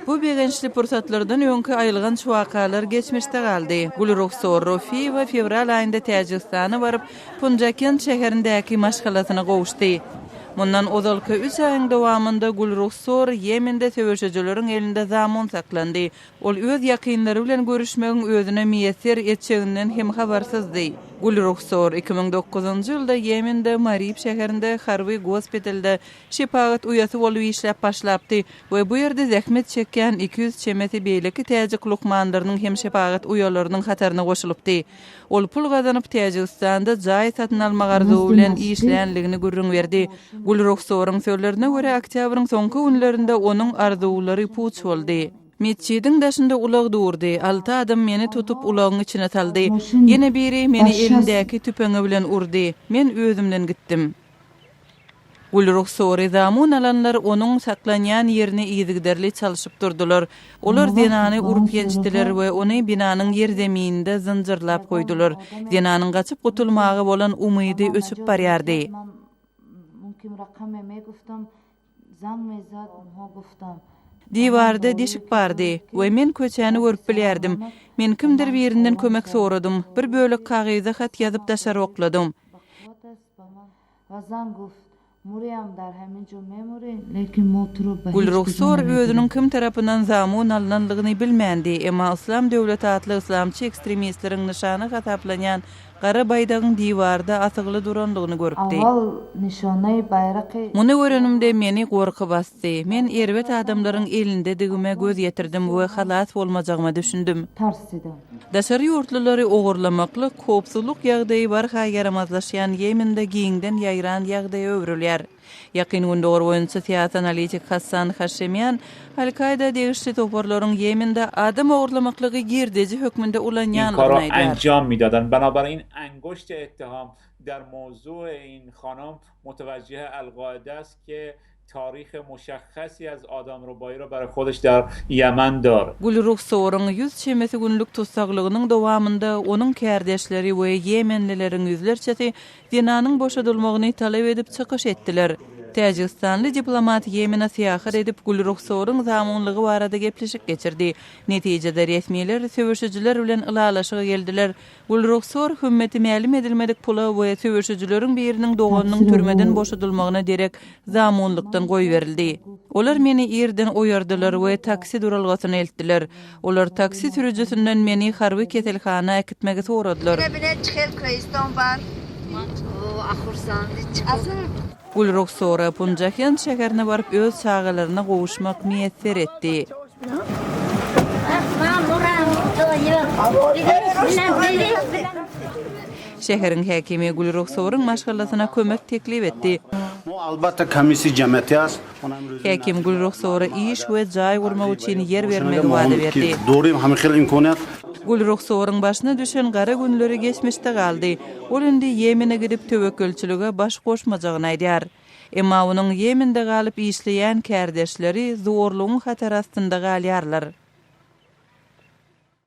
Bu begençli pursatlardan öňki aýylganç wakalar geçmişde galdy. Gülruhsor Rofiýewa fewral aýynda Täjigistana baryp, Punjakent şäherindäki maşgalasyna gowuşdy. Mundan ozalky üç aýyň dowamynda Gülruhsor Ýemende söweşijileriň elinde zamun saklandy. Ol öz ýakynlary bilen görüşmegiň özüne miýesser etjeginden hem habarsyzdy. Gülruhsor 2009-njy ýylda Ýemende Marib şäherinde harby gospitalda şepagat uýasy bolup işläp başlapdy we bu ýerde zähmet çekýän 200 çemesi beýleki täjik lukmanlarynyň hem şepagat uýalarynyň hataryna goşulypdy. Ol pul gazanyp, Täjigistanda jaý satyn almak arzuwy bilen işlänligini gürrüň berdi. Gülruhsoryň sözlerine görä, oktýabryň soňky günlerinde onuň arzuwlary puç boldy. Metjidiň daşynda ulag durdy. Alty adam meni tutup, ulagyň içine saldy. Ýene biri meni elindäki tüpeňi bilen urdy. Men özümden gitdim. Gülruhsory zamun alanlar onuň saklanýan ýerini yzygiderli çalşyp durdular. Olar zenany urup-ýençdiler we ony binanyň ýerzemininde zynjyrlap goýdular. Zenanyň gaçyp gutulmaga bolan umydy öçüp barýardy. Diwarda deşik bardy we men köçäni görüp bilýärdim. Men kimdir birinden kömek soradym, bir bölek kagyza hat ýazyp daşary okladym. Gülruhsor özüniň kim tarapyndan zamun alnanlygyny bilmändi, emma Yslam döwleti atly yslamçy ekstremistleriň nyşany hasaplanýan gara baýdagyň diwarda asygly duranlygyny görüpdi. Muny görenimde meni gorky basdy. Men erbet adamlaryň elindedigime göz ýetirdim we halas bolmajagyma düşündim. Daşary ýurtlulary ogurlamaklyk howpsuzlyk ýagdaýy barha ýaramazlaşýan Ýemende giňden ýaýran ýagdaýa öwrülýär. Ýakyn Gündogar boýunça syýasy analitik Hassan Haşemian Al-Kaýda degişli toparlaryň Ýemende adam ogurlamaklygy girdeji hökmünde ulanýanlygyny aýdýar. Gülruhsoryň ýüz çemesi günlük tussaglygynyň dowamynda onuň kärdeşleri we ýemenlileriň ýüzlerçesi zenanyň boşadylmagyny talap edip çykyş etdiler. Täjigistanly diplomat Ýemene syýahat edip, Gülruhsoryň zamunlygy barada gepleşik geçirdi. Netijede resmiler söweşijiler bilen ylalaşyga geldiler Gülruhsor hümmeti mälim edilmedik pula we söweşijileriň biriniň doganynyň türmeden boşadylmagyna derek zamunlykdan goýberildi. Olar meni irden oýardylar we taksi duralgasyna eltdiler. Olar taksi sürüjisinden meni harby keselhana äkitmegi soradylar. Gülruhsora Punjahend şäherine baryp öz çagalaryna gowuşmak miýesser etdi. Şäheriň häkimi Gülruhsoryň maşgalasyna kömek teklip etdi. Häkim Gülruhsora iş we jaý gurmak üçin ýer bermegi wada berdi. Gülruhsoryň başyna düşen gara günleri geçmişde galdy. Ol indi Ýemene gidip töwekgelçilige baş goşmajagyny aýdýar. Emma onuň Ýemende galyp işleýän kärdeşleri zorlugyň hatary astynda galýarlar.